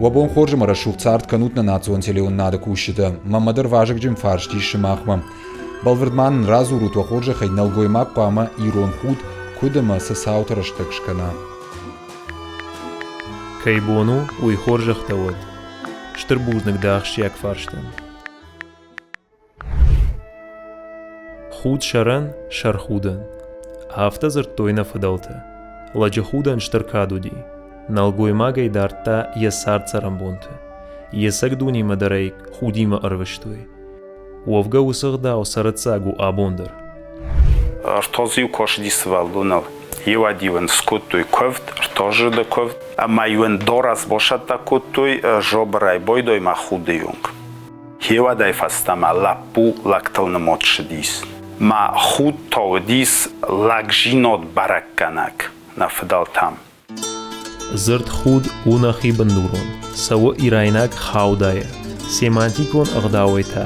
Уӕ бон хорз ӕмӕ рӕсугъд цард кӕнут нӕ национ телеуынынады кусджытӕ. Мӕнмӕ дӕр вазыгджын фарст ис сымахмӕ. Бӕлвырд ма нын радзурут уӕ хорзӕхӕй, нӕлгоймаг хъуамӕ ирон худ куыд ӕмӕ цы цауты рӕстӕг скӕна? Кӕй бон у, уый хорзӕх дӕ уӕд. Стыр бузныг дӕ ахсджиаг фарстӕн. Худ сӕрӕн, сӕр худӕн. Афтӕ дзырдтой нӕ фыдӕлтӕ. Лӕджы худӕн стыр кад уыди. Нӕлгоймагӕй дардта йӕ цард-цӕрӕнбонты. Йе цӕг дунемӕ дӕр ӕй худимӕ ӕрвыстой. Уӕвгӕ уыцы ӕгъдау цӕрӕццаг у абон дӕр. Ӕртоз-иу косыди сывӕллоныл. Еуӕд-иу ын скодтой куывд, ӕртозыды куывд, ӕмӕ-иу ын дораз босӕттӕ кодтой жобырӕй бойдоймӕ худы онг. Хеуӕдӕй фӕстӕмӕ лӕппу лӕгтыл нымод ссыдис. Мӕ худ та уыдис лӕгзинод бӕрӕггӕнӕг нӕ фыдӕлтӕм. Дзырд худ у нӕхи бындурон, цӕуы ирайнаг хаудайӕ. Семантикон ӕгъдауӕй та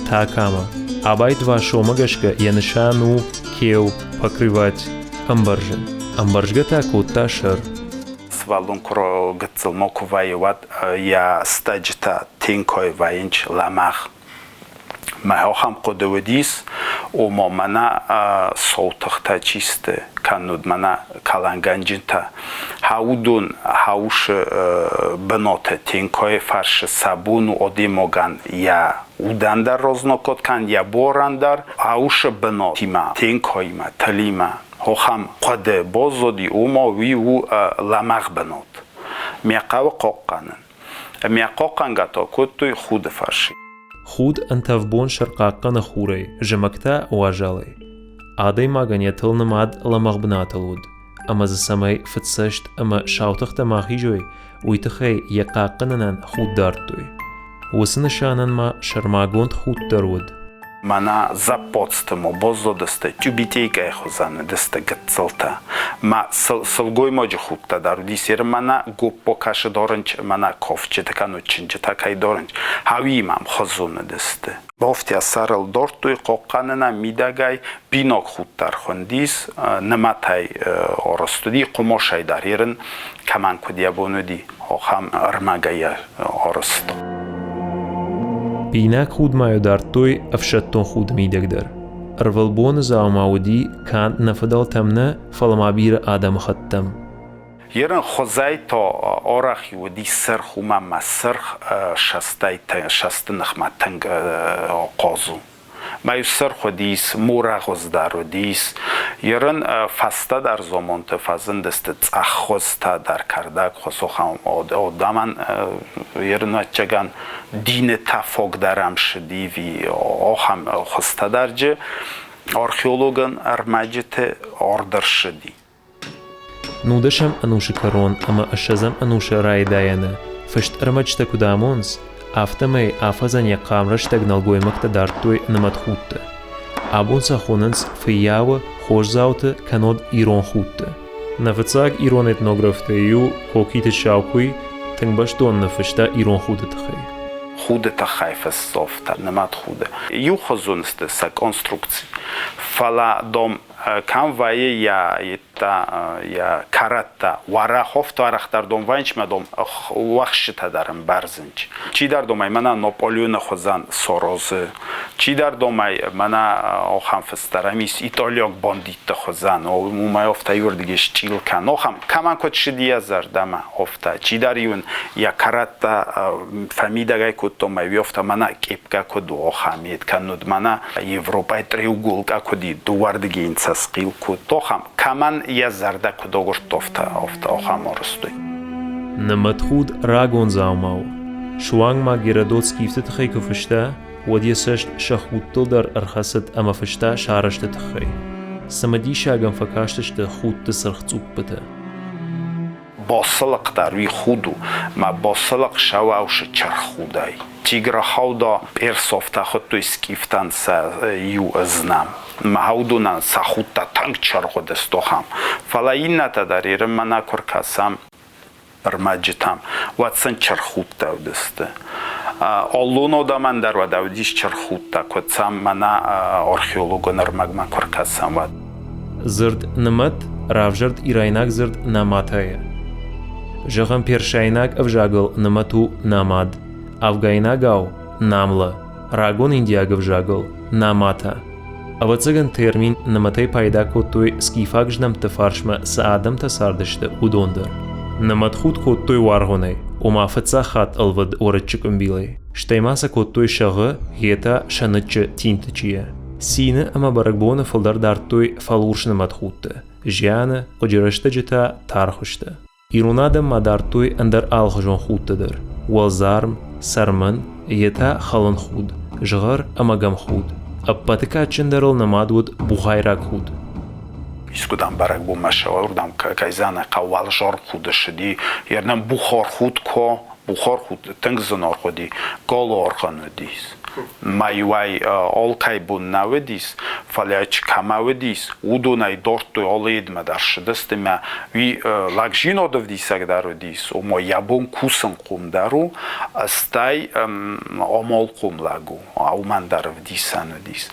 такама. Абайт Васомӕ гӕсгӕ йӕ нысан у кеу, покрывать, ӕмбӕрзын. Ӕмбӕрзгӕ та кодта сӕр. Сывӕллон куы гыццыл ма куы вӕййы, уӕд йӕ стӕджытӕ тенкой вӕййынц лӕмӕгъ. Мӕ ахӕм хъуыды уыдис, ома мӕнӕ саутыхтӕ чи сты, кӕннод мӕнӕ кӕлӕнгӕнджытӕ, уыдон хаусы бынаты тенкойы фарсы сӕ бон у адӕймагӕн йӕ удӕн дӕр разнакод кӕнын, йӕ буарӕн дӕр аусы бынатимӕ, тенкоимӕ, тылимӕ. Ахӕм хъуыды баззади, ома уый у лӕмӕгъ бынат. Мӕ хъӕуы хъахъхъӕнын. Ӕмӕ хъахъхъӕнгӕ та кодтой худы фарс. Худ ӕнтӕф бон сӕр хъахъхъӕны хурӕй, зымӕг та уазалӕй. Адӕймагӕн йӕ тыл нымад лӕмӕгъ бынатыл уыд, ӕмӕ дзы цӕмӕй фыдцӕст ӕмӕ саутыхтӕ ма хизой, уый тыххӕй йӕ хъахъхъӕнынӕн худ дардтой. Уыцы нысанӕн ма сӕрмагонд худ дӕр уыд. Мӕнӕ зӕппоцты мо боззодысты тюбетейкӕйы хуызӕн уыдысты гыццылтӕ. Мӕ сылгоймаджы худтӕ дӕр уыдис ерын мӕнӕ гоппо кӕсы дорынч, мӕнӕ кофчыты кӕнут чынджытӕ кӕй дорынч. Хауимӕ ӕмхуызон уыдысты. Бофтӕ сӕрыл дордтой хъохъхъӕнынӕн мидӕгӕй биног худ дӕр хуындис, нымӕтӕй арӕзт уыди, хъуымосӕй дӕр ерын кӕмӕн куыд йӕ бон уыди, ахӕм ӕрмӕгӕй арӕзт. Бинаг худ ма-иу дардтой ӕфсӕддон худы мидӕг дӕр. Ӕрвылбоны дзаума уыди канд нӕ фыдӕлтӕм нӕ, фӕлӕ ма бирӕ адӕмыхӕттӕм. Ерын хуызӕй та арӕх уыди сырх, уымӕн ма сырх састӕй састы ныхмӕ тынг ахъаз у. Мӕ сырх уыдис, мурӕгъуыз дӕр уыдис. Ерын фӕстӕдӕр заманты фӕзындысты цъӕххуызтӕ дӕр, кӕрдӕгхуыз, ахӕм адӕмӕн ерын ӕвӕццӕгӕн дины тӕфаг дӕр ӕм ссыди, ахӕм хуызтӕ дӕр джы археологон ӕрмӕджыты ардӕр ссыди. Нудӕсӕм ӕнусы кӕрон ӕмӕ ссӕдзӕм ӕнусы райдайӕны фыст ӕрмӕджытӕ куыд амонынц, афтӕмӕй афӕдзӕн йӕ хъарм рӕстӕг нӕлгоймӕгтӕ дардтой нымӕтхудты. Абон сӕ хонынц фыййауы, хосдзауты кӕннод ирон худты. Нӕ фыццаг ирон этнографтӕй иу Кокиты Саукуй тынг бӕстон ныффыста ирон худы тыххӕй. Худы тыххӕй фыссофтӕ, нымӕтхуды. Иухуызон сты сӕ конструкци, фӕлӕ дом кӕм вӕййы йӕ йедта йӕ кӕрӕттӕ уӕрӕх офты арӕхдӕр дон вӕййынц дом уӕхсчытӕ дӕр ӕмбӕрзынц. Чидӕр домӕй мӕнӕ Наполеоны хуызӕн Сорозы, чидӕр домӕй мӕнӕ охӕм фыцдӕр ӕм ис италиаг бандитты хуызӕн, уымӕй офтӕ иуырдыгӕй счъил кӕн. Охӕм кӕмӕн куыд ссыди йӕ зӕрдӕмӕ офтӕ. Чидӕр-иу ын йӕ кӕрӕттӕ фӕмидӕгӕй кодтон мӕ уый офтӕ мӕнӕ къепкӕ куыд у охӕм йед кӕннод мӕнӕ Европӕйы треуголкӕ куыд и, дыууӕрдыгӕй йын сӕ схъил кодта, ахӕм, кӕмӕн йӕ зӕрдӕ куыд агуырдта, афтӕ, афтӕ ахӕм арӕзтой. Нымӕтхуд рагон дзаума у. Суанг ма Геродот скифты тыххӕй куы фыста, уӕд йӕ цӕст сӕ худтыл дӕр ӕрхӕцыд ӕмӕ фыста сӕ арӕзты тыххӕй. Цымыдисаг ӕм фӕкастысты худты цыргъ цъуппытӕ. Басылыхъ дӕр уый худ у, мӕ басылыхъ сауӕусы чырхудӕй. Тиграхауда персофтӕ хуыдтой скифтӕн сӕ иу знӕм. Мӕ уыдонӕн сӕ худтӕ тынг чыргъуыдысты ахӕм. Фӕлӕ иннӕтӕ дӕр Ирынмӕ нӕ куы ркӕсӕм ӕрмӕджытӕм, уӕд сын чырхудтӕ уыдысты. Аллон адӕмӕн дӕр уӕдӕ уыдис чырхудтӕ, куыд сӕм мӕнӕ археологон ӕрмӕгмӕ куы ркӕсӕм, уӕд. Дзырд нымӕт равзӕрд ирайнаг дзырд наматайӕ. Зӕгъӕм, персайнаг ӕвзагыл нымӕт у намад, афгайнагау намла, рагон индиаг ӕвзагыл намата. Ӕвӕццӕгӕн термин нымӕтӕй пайда кодтой скифаг знӕмтты фарсмӕ цы адӕмтӕ цардысты, уыдон дӕр. Нымӕтхуд кодтой уаргъонӕй, ома фыццаг хатт ӕлвыд уӕрыччы къуымбилӕй. Стӕй ма сӕ кодтой сӕгъы, йе та сӕныччы тинтычъийӕ. Цины ӕмӕ бӕрӕгбоны фылдӕр дардтой фӕлурс нымӕтхудты, зианы, хъуыджы рӕстӕджы та тархуызты. Ирон адӕм ма дардтой ӕндӕр алыхуызон худтӕ дӕр: уӕлдзарм, цӕрмын, йе та хӕлын худ, згъӕр ӕмӕ гӕмхуд. Ӕппӕты кадджындӕрыл нымад уыд бухайраг худ. Искуыдӕм бӕрӕгбонмӕ сӕуырдӕм кӕй зӕнӕ хъӕуӕлзор худ ссыди, ернӕм бухор худ ко бухор худ тынг зынаргъ уыди, голоргъӕн уыдис. Ма иуӕй алкӕй бон нӕ уыдис, фӕлӕ чи кӕмӕ уыдис, уыдонӕй дардтой алы едмӕ дӕр ссыдысты мӕ уый лӕгзинад ӕвдисӕг дӕр уыдис, ома йӕ бон кусынхъом дӕр у, стӕй амалхъом лӕг у, уымӕн дӕр ӕвдисӕн уыдис.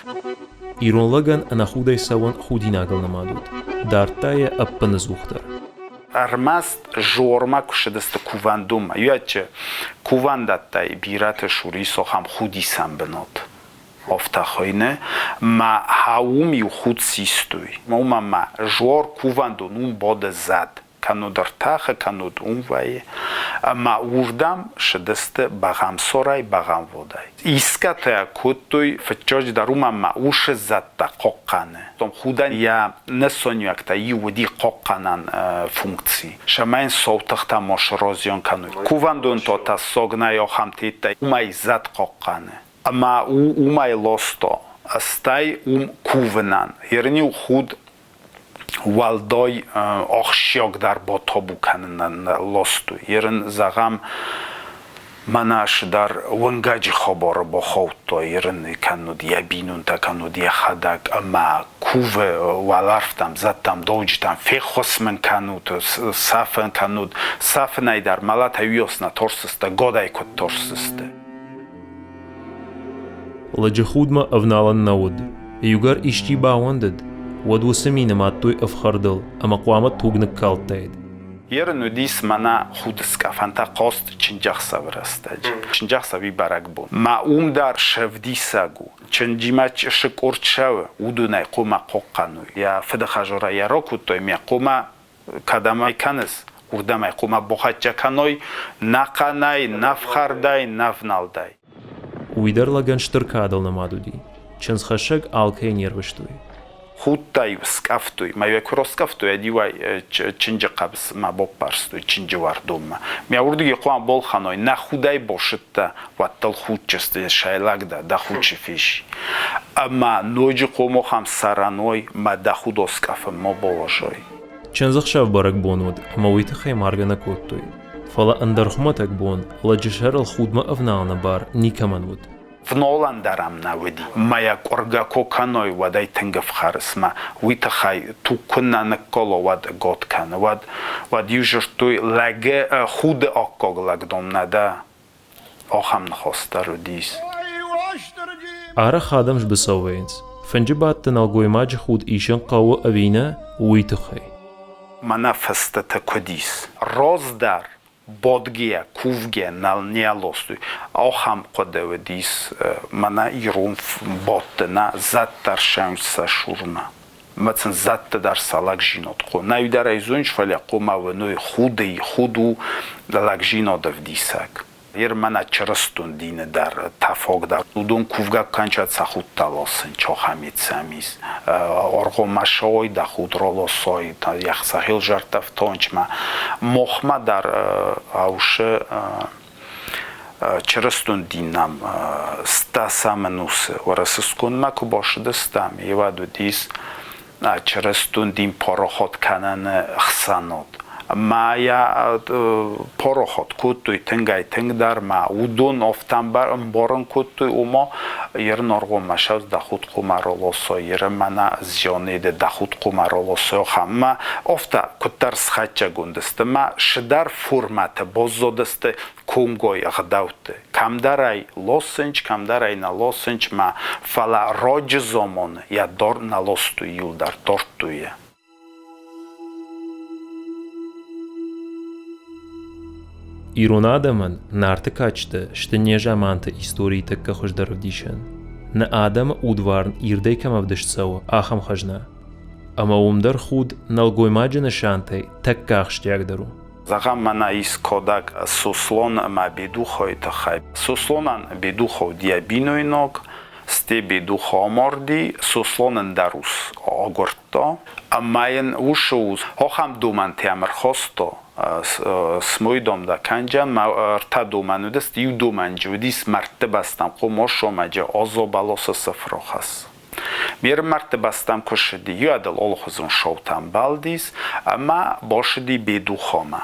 Ирон лӕгӕн ӕнӕхудӕй цӕуын худинагыл нымад уыд, дардта йӕ ӕппыныдзухдӕр. Ӕрмӕст зормӕ куы ссыдысты кувӕндонмӕ, иуӕдджы кувӕндӕттӕй бирӕты сур ис ахӕм худисӕн бынат. Афтӕ хуыйны, мӕ уым иу худ систой. Уымӕн ма зор кувӕндон уым бады зӕд. Кӕннод ӕртӕхы, кӕннод уым вӕййы. Ӕмӕ уырдӕм ссыдысты бӕгъӕмсорӕй, бӕгъӕмводӕй. Исгӕ та кодтой фыццаджыдӕр уымӕн ма усы зӕдтӕ хъахъхъӕны. Худӕн йӕ нысаниуӕгтӕ иу уыди хъахъхъӕнӕн функци. Цӕмӕй сау тыхтӕ ма сразиан кӕной. Кувӕндон та тӕссаг нӕй ахӕм теттӕй, уымӕй зӕд хъахъхъӕны. Ӕмӕ уымӕй ласта, стӕй уым кувынӕн. Ерын-иу худ уӕлдай ахсджиагдӕр батабу кӕнынӕн ластой. Ерын, зӕгъӕм, мӕнӕ цыдӕр уынгӕджы хабары бахаудта, ерын кӕннод йӕ бинонтӕ, кӕннод йӕхӕдӕг ӕмӕ кувы уӕлӕрвтӕм, зӕдтӕм, дауджытӕм, феххуыс мын кӕнут, сафын кӕнут, сафынӕй дӕр мӕлӕтӕй уыйас нӕ тӕрсдзысты, годӕй куыд тӕрсдзысты. Лӕджы худмӕ ӕвналӕн нӕ уыд. Иугӕр исчи баууӕндыд, уӕд уыцы ми нымадтой ӕфхӕрдыл ӕмӕ хъуамӕ туг ныккалдтаид. Ерын уыдис мӕнӕ худыскъӕфӕнтӕ хъазт чындзӕхсӕвы рӕстӕджы. Чындзӕхсӕви бӕрӕгбон. Мӕ уым дӕр сӕвдисӕг у. Чынджимӕ цы къорд цӕуы, уыдонӕй хъуамӕ хъахъхъӕной. Йӕ фыды хӕзорӕй йӕ ракодтой, мӕ хъуамӕ кӕдӕм ӕй кӕныс, уырдӕм ӕй хъуамӕ бахӕццӕ кӕной нӕхъӕнӕй, нӕ фхӕрдӕй, нӕ внӕлдӕй. Уый дӕр лӕгӕн стыр кадыл нымад уыди. Чындзхӕссӕг алкӕй не рвыстой. Худтӕ-иу скъӕфтой, мӕ куы раскъӕфтой, ӕд-иу ӕй чынджы хъӕбысмӕ баппӕрстой чынджы уӕрдонмӕ. Мӕ уырдыги хъуамӕ балхӕной, нӕ худӕй басыдтӕ, уӕддӕр худджысты сӕйлаг дӕ, дӕ худчы фесси. Ӕмӕ ноджы хъомохӕм сӕрӕной, мӕ дӕ худ аскъӕфынмӕ баласой. Чындзӕхсӕв бӕрӕгбон уыд, ӕмӕ уый тыххӕй маргӕ нӕ кодтой. Фӕлӕ ӕндӕр хуымӕтӕг бон лӕджы сӕрыл худмӕ ӕвналыны бар никӕмӕн уыд. Внолӕн дӕр ӕм нӕ уыди. Мӕ йӕ къуыргӕ куы кӕной, уӕд ӕй тынг ӕфхӕрыс мӕ уый тыххӕй туг куыннӕ ныккӕла, уӕд гот кӕны. Уӕд, уӕд-иу дзырдтой, лӕгы худы аккаг лӕгдом нӕ дӕ. Ахӕм ныхас дӕр уыдис. Арӕх адӕм сбыцӕу вӕййынц, фынджы бадты нӕлгоймаджы худ исын хъӕуы ӕви нӕ, уый тыххӕй. Мӕнӕ фӕстӕтӕ куыд ис. Раздӕр бадгӕ, кувгӕ нал не ластой. Ахӕм хъуыды уыдис мӕнӕ ирон бадты нӕ зӕддӕр сӕ сурмӕ. Мӕ сын зӕдты дӕр сӕ лӕгзинад хъуы. Нӕ дӕр ӕй зоныс, фӕлӕ хъуамӕ уыной худый, худ у лӕгзинад ӕвдисӕг. Ер мӕнӕ чырыстон дины дӕр тӕфаг дӕр. Уыдон кувгӕ кӕнчат сӕ худтӕ ласын, чохамицамис. Оргъомӕ сой да худ ролосой, йӕхсахил зӕрдӕфтончмӕ. Мохмӕ дӕр аусы чырыстон динӕм стӕсӕм ӕнусы Уӕрӕсесконмӕ куы бацыдыстӕм, еуӕд уыдис чырыстон дин парахат кӕныны ӕхсӕнад. Ӕмӕ йӕ парахат кодтой тынгӕй-тынгдӕр ма уыдон афтӕ ӕмбарын кодтой, ома ерын аргъоммӕ сӕ дӕхуд хъумаролосо, ерын мӕнӕ зионеды дӕхуд хъумаролосо ӕмӕ афтӕ куыддӕр схӕццӕгонд сты ма сыдӕр формӕты баззадысты комгой ӕгъдӕутты. Кӕмдӕр ӕй лосынч, кӕмдӕр ӕй нӕ лосынч ма, фӕлӕ раджы заманы йӕ дор нӕ лостой иуылдӕр дардтой йӕ. Ирон адӕмӕн Нарты кадджытӕ сты незаманты историйы тӕккӕ хуыздӕр ӕвдисӕн. Нӕ адӕмы удварн ирдӕй кӕм ӕвдыст цӕуы, ахӕм хӕзна. Ӕмӕ уым дӕр худ нӕлгоймаджы нысантӕй тӕккӕ ахсджиагдӕр у. Зӕгъӕм, мӕнӕ ис кодӕг Сослон ӕмӕ Бедухойы тыххӕй. Сослонӕн Бедухо уыд йӕ бинойнаг, стӕй Бедухо амарди, Сослон ӕндӕр ус агуырдта. Ӕмӕ йын усы ус ахӕм домӕнтӕм ӕрхаста, смой дам да кӕнджан, мӕ ӕртӕ домӕн уыдысты, иу домӕнджы уыдис мӕрдты бӕстӕм хъомосомӕджы Азо бӕласы сыф рахӕсс. Ме рмӕрдты бӕстӕм куы ссыди, йӕ алыхуызон шоутӕм бӕлдис ӕмӕ басыди Бедухамӕ.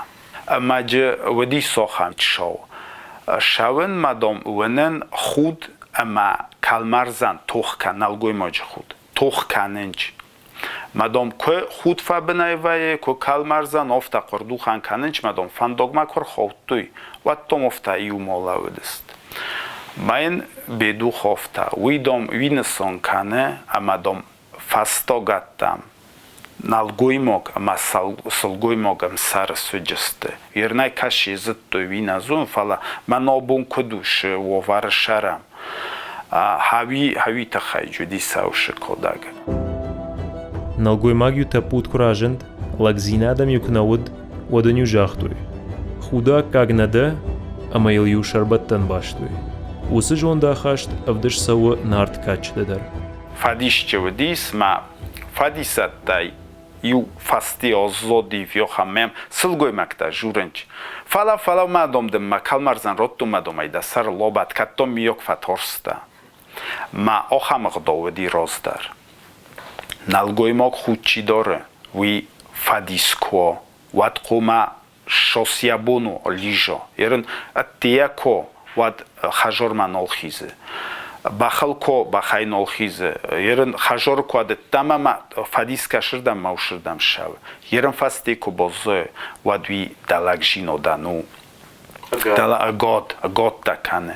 Ӕмӕ джы уыди сохӕн шоу. Шауынмӕ дам уынын худ ӕмӕ кӕлмӕрзӕн тох кӕн, нӕлгоймаджы худ, тох кӕнынч. Мӕ дам куы худ фӕбынӕй вӕййы, куы кӕлмӕрзӕн, афтӕ хъуырдухӕн кӕнынч, мӕ дам фӕндагмӕ куы рхаудтой, уӕд дам афтӕ иумӕ лӕууыдысты. Мӕ йын Бедух афтӕ, уый дам уый нысан кӕны, ӕмӕ дам фӕстагӕттӕм нӕлгоймаг ӕмӕ сылгоймаг ӕмсӕр суыдысты. Ернӕй кӕси зыдтой, уый нӕ зонын, фӕлӕ мӕн абон куыд у, цы уавӕры сӕрӕм. Хауи, хауи тыххӕй уыди саусы кодӕг. Нӕлгоймаг-иу тӕппуд куы разынд, лӕгдзинад ӕм-иу куы нӕ уыд, уӕд ын-иу загътой: Худы аккаг нӕ дӕ, ӕмӕ йыл-иу сӕрбӕттӕн бастой. Уыцы зондахаст ӕвдыст цӕуы Нарты кадджыты дӕр. Фӕдисчы уыдис мӕ фӕдисӕттӕй иу фӕсте оззоди вёхамӕм сылгоймӕгтӕ журынч. Фӕлӕ, фӕлӕ мӕ дом дын мӕ кӕлмӕрзӕн родтон мӕ домӕй дӕ сӕр лобат, кӕддон мийок фӕторста. Мӕ ахӕм ӕгъдау уыди раздӕр. Нӕлгоймаг худ чи дары, уый фӕдис куы уа, уӕд хъуамӕ сосйа бон у лиза. Ерын ӕддейӕ ко, уӕд хӕзормӕ нал хизы. Бӕхыл ко, бӕхӕй нал хизы. Ерын хӕзор куы адыдта ӕмӕ фӕдис кӕсырдӕм мӕ усырдӕм ссӕуы. Ерын фӕсте куы баззайы, уӕд уый дӕлӕг зинодӕн у. Ӕгад, ӕгадтӕ кӕны.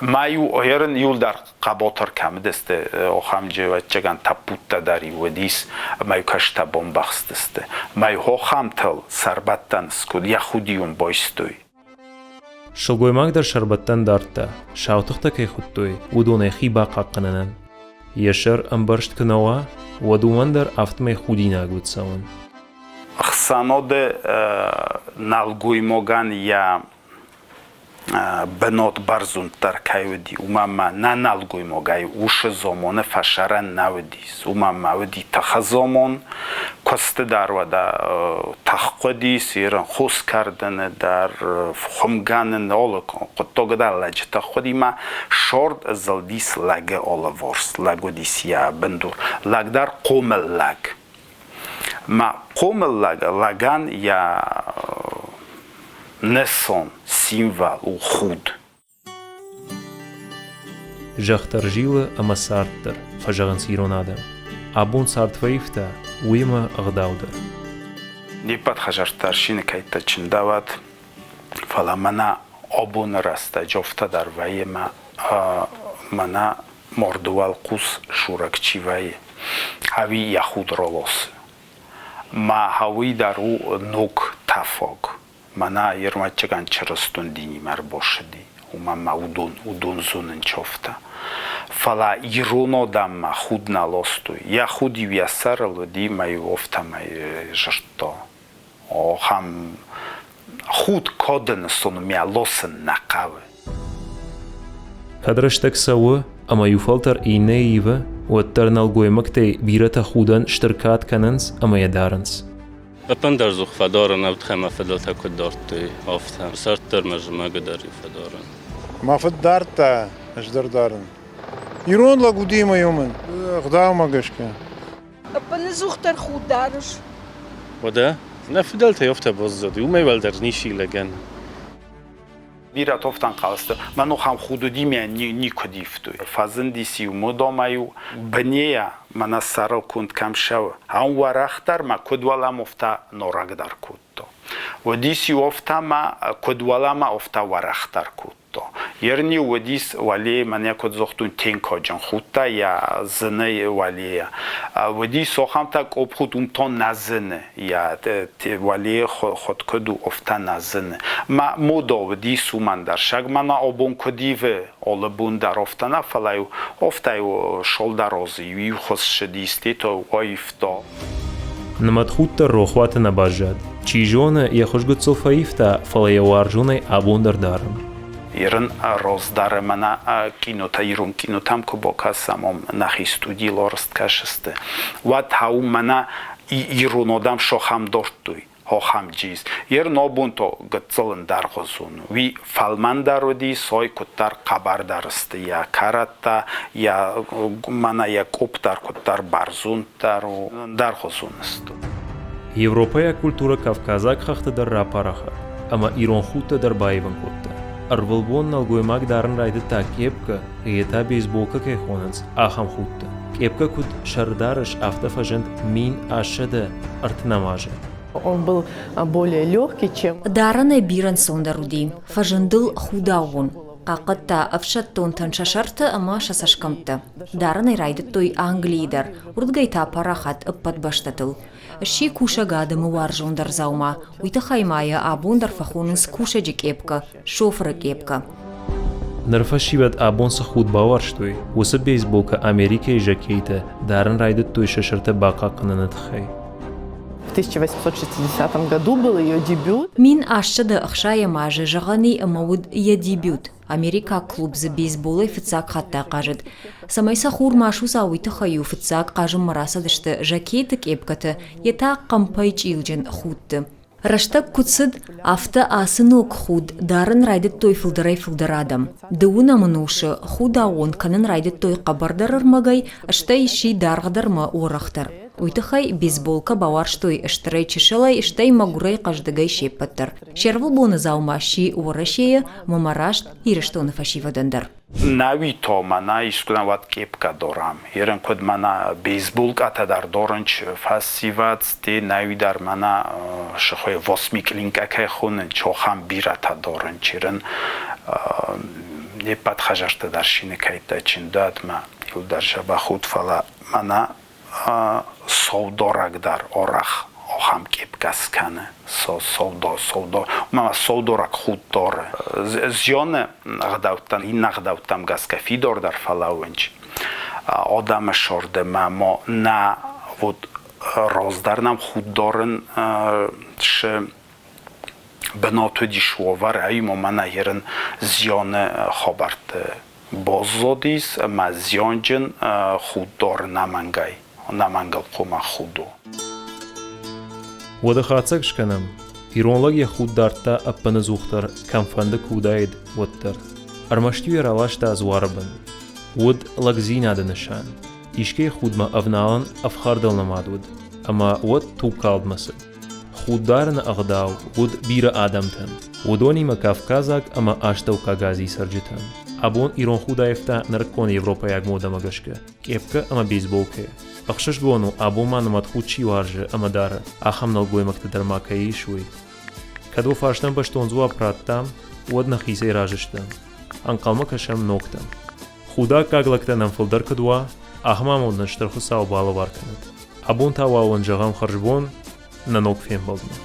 Ма-иу ерын иуылдӕр хъӕбатыр кӕм уыдысты, ахӕм ӕвӕццӕгӕн тӕппудтӕ дӕр-иу уыдис, ӕмӕ-иу кӕстӕ бамбӕхстысты. Ӕмӕ-иу ахӕмтыл сӕрбӕттӕн скод, йӕ худ-иу ын байстой. Сылгоймаг дӕр сӕрбӕттӕн дардта, сау тыхтӕ кӕй хуыдтой, уыдонӕй хи бахъахъхъӕнынӕн. Йӕ сӕр ӕмбӕрзт куы нӕ уа, уӕд уымӕн дӕр афтӕмӕй худинаг уыд цӕуын. Ӕхсӕнады нӕлгоймагӕн йӕ бынат бӕрзонддӕр кӕй уыди, уымӕ ма нӕ нӕлгоймагӕй усы заманы фӕсарӕн нӕ уыдис. Уымӕ ма уыди тыхы заман, куысты дӕр уӕдӕ тых хъуыдис, ирын хос кӕрдыны дӕр, хуымгӕныны алы хъуыддаг дӕр лӕджы тых хъуыди ма сорд зылдис лӕгы алыварс, лӕг уыдис йӕ бындур. Лӕг дӕр хъомыл лӕг. Мӕ хъомыл лӕг лӕгӕн йӕ нысан, символ у худ. Зӕхх дӕр зилы ӕмӕ цард дӕр, фӕзӕгъынц ирон адӕм. Абон цард фӕивта, уыимӕ ӕгъдау дӕр. Не ппӕт хӕдзӕрттӕ ӕрсины кӕйттӕ чындӕуӕд, фӕлӕ мӕнӕ абоны рӕстӕджы афтӕ дӕр вӕййы мӕ мӕнӕ марды уӕлхъус сурӕг чи вӕййы, ӕви йӕ худ раласы. Мӕ хауый дӕр у ног тӕфаг. Мӕнӕ ермӕччыгӕн чырыстон динимӕ ӕрбассыди, уымӕн ма уыдон, уыдон зонын чофтӕ. Фӕлӕ ирон адӕммӕ худ нӕ ластой. Йӕ худ-иу йӕ сӕрыл уыди мӕ-иу афтӕмӕй зырдта. Ахӕм худ кады нысанмӕ ласын нӕ хъӕуы. Кӕд рӕстӕг цӕуы ӕмӕ иу фӕлтӕр иннӕйы ивы, уӕддӕр нӕлгоймӕгтӕй бирӕтӕ худӕн стыр кад кӕнынц ӕмӕ йӕ дарынц. Ӕппындӕрдзух фӕдарын ӕвдхӕмӕ фыдӕлтӕ куыд дардтой, афтӕ. Сӕрд дӕр мӕ зымӕгы дӕр-иу фӕдарын. Мӕ фыд дардта, ӕз дӕр дарын. Ирон лӕг уыди ӕмӕ уымӕн, ӕгъдаумӕ гӕсгӕ. Ӕппынӕдзухдӕр худ дарыс? Уӕдӕ, нӕ фыдӕлтӕй афтӕ баззад, уымӕй уӕлдӕр ницы лӕгӕн. Бирӕ тофтӕнхъӕл сты. Мӕн ахӕм худ уыди мӕ никуыд ивтой. Фӕзындис-иу модомӕ-иу бынейӕ мӕнӕ сӕрыл конд кӕм ссӕуы, ам уӕрӕхдӕр мӕ куыд уӕлӕмӕ афтӕ нарӕгдӕр кодта. Уыдис-иу афтӕ мӕ куыд уӕлӕмӕ, афтӕ уӕрӕхдӕр кодта. худто. Ерни уыдис уӕлейы, мӕнӕ куыд зогътон, тенкоджын худта йӕ зыны уӕлейӕ. Уыдис ахӕмтӕ къопхуд, уым та нӕ зыны, йӕ уӕлейы худ куыд у, афтӕ нӕ зыны. Мӕ мода уыдис уымӕн дӕр. Саг мӕнӕ абон куыд ивы, алы бон дӕр афтӕ нӕ, фӕлӕ-иу афтӕ-иу шолдарозы иу хуыз ссыдис, то аивта. Нымӕтхуд дӕр рохуаты нӕ баззад. Чи зоны, йӕ хуыз гыццыл фӕивта, фӕлӕ йӕ уарзонӕй абон дӕр дарын. Ирын раздӕры мӕнӕ кинотӕ, ирон кинотӕм куы бакӕсӕм, ам нӕхи студийыл арӕзт кӕсысты, уӕд та уым мӕнӕ ирон адӕм сахӕм дардтой, ахӕм джиз. Ер нобон то гыццыл ӕндӕргъуызон. Уый фӕлмӕндӕр уыди, сой куыддӕр хъӕбӕрдӕр сты йӕ кӕрӕттӕ, йӕ мӕнӕ йӕ къопп дӕр куыддӕр бӕрзонддӕр у, ӕндӕргъуызон сты. Европӕйаг культурӕ кавказаг хӕхты дӕр рапарахат ӕмӕ ирон худтӕ дӕр баивын кодта. Ӕрвылбон нӕлгоймаг дарын райдыдта къепкӕ, гъе та бейсболкӕ кӕй хонынц, ахӕм худтӕ. Къепкӕ куыд сӕрдарыс, афтӕ фӕзынд 1130 азы. Он был более легкий, чем... Дарынӕй бирӕ ӕнцондӕр уыди. Фӕзындыл худаууон. Хъахъхъӕдта ӕфсӕддонтӕн сӕ сӕртӕ ӕмӕ сӕ цӕсгӕмттӕ. Дарын ӕй райдыдтой Английы дӕр, уырдыгӕй та парахат ӕппӕт бӕстӕтыл. Сси кусӕг адӕмы уарзондӕр дзаума. Уый тыххӕй ма йӕ абон дӕр фӕхонынц кусӕджы къепкӕ, шофыры къепкӕ. Ныр фӕсивӕд абон цы худ бауарзтой, уыцы бейсболкӕ Америкӕйы жокейтӕ дарын райдыдтой сӕ сӕртӕ бахъахъхъӕныны тыххӕй. В 1860 году был ее дебют. 1860 азы зӕгъӕн и ӕмӕ уыд йӕ дебют. Америкаг клуб дзы бейсболӕй фыццаг хатт ахъазыд. Цӕмӕй сӕ хур ма судза, уый тыххӕй-иу фыццаг хъазынмӕ рацыдысты жакеты къепкӕты, йе та хъӕмпӕй чъилджын худты. Рӕстӕг куыд цыд, афтӕ ацы ног худ дарын райдыдтой фылдӕрӕй-фылдӕр адӕм. Дыууынӕм ӕнусы худаууон кӕнын райдыдтой хъӕбӕрдӕр ӕрмӕгӕй, стӕй сси даргъдӕр ӕмӕ уӕрӕхдӕр. Уый тыххӕй бейсболкӕ бауарзтой стырӕй-чысылӕй, стӕй мӕгуырӕй-хъӕздыгӕй се ппӕт дӕр. Се рвылбоны дзаума сси Уӕрӕсейы ӕмӕ ма раст Ирыстоны фӕсивӕдӕн дӕр. Науито мӕнӕ искуы уӕд къепкӕ дорӕм. Ерын куыд мӕнӕ бейсболкъатӕ дӕр дорынч фӕсивӕд, сте науи дӕр мӕнӕ сыхуы восьмиклинкӕ кӕй хонынч, охӕм бирӕтӕ дорынч. Ерын не ппӕт хӕзӕртты дӕр шиныкӕйттӕ чындӕд мӕ иу дӕр зӕбӕх уыд, фӕлӕ мӕнӕ саудораг дӕр орах ахӕм къепкӕ скӕны. Саудо, саудо, ма саудораг худ доры. Зионы ӕгъдӕуттӕн, иннӕ ӕгъдӕуттӕм гӕсгӕ фидор дӕр фӕлӕууынч. Адӕмы сорды ма мо нӕ вот раздӕр нӕм худ дорын шы бынат уыдис уавӕр, ӕмӕ мӕнӕ ерын зионы хабӕртты баззадис ӕмӕ зианджын худ дӕр ӕнӕмӕнгӕй, ӕнӕмӕнгыл хъуамӕ худ у. Уӕдӕ хатдзӕг скӕнӕм. Ирон лӕг йӕ худ дардта ӕппынӕдзухдӕр, кӕмфӕнды куы уыдаид, уӕддӕр. Ӕрмӕст-иу йӕ раласта дзуары бын. Уыд лӕгдзинады нысан. Искӕй худмӕ ӕвналын ӕфхӕрдыл нымад уыд, ӕмӕ уӕд тугкалдмӕ цыд. Худ дарыны ӕгъдау уыд бирӕ адӕмтӕн, уыдонимӕ кавказаг ӕмӕ астӕуккаг Азийы цӕрджытӕн. Абон ирон худ аивта нырыккон европӕйаг модӕмӕ гӕсгӕ, къепкӕ ӕмӕ бейсболкӕйы. Ӕхсызгон у, абон ма нымӕтхуд чи уарзы ӕмӕ дары, ахӕм нӕлгоймӕгтӕ дӕр ма кӕй ис, уый. Кӕд уӕ фарстӕн бӕстон дзуапп радтам, уӕд нӕхицӕй разы стӕм. Ӕнхъӕлмӕ кӕсӕм ногтӕм. Худӕггаг лӕгтӕ нӕм фылдӕр куыд уа, ахӕм амонд нын Стыр Хуыцау балӕвар кӕнӕд. Абон та уал уын зӕгъӕм хӕрзбон нӕ ног фембӕлдмӕ.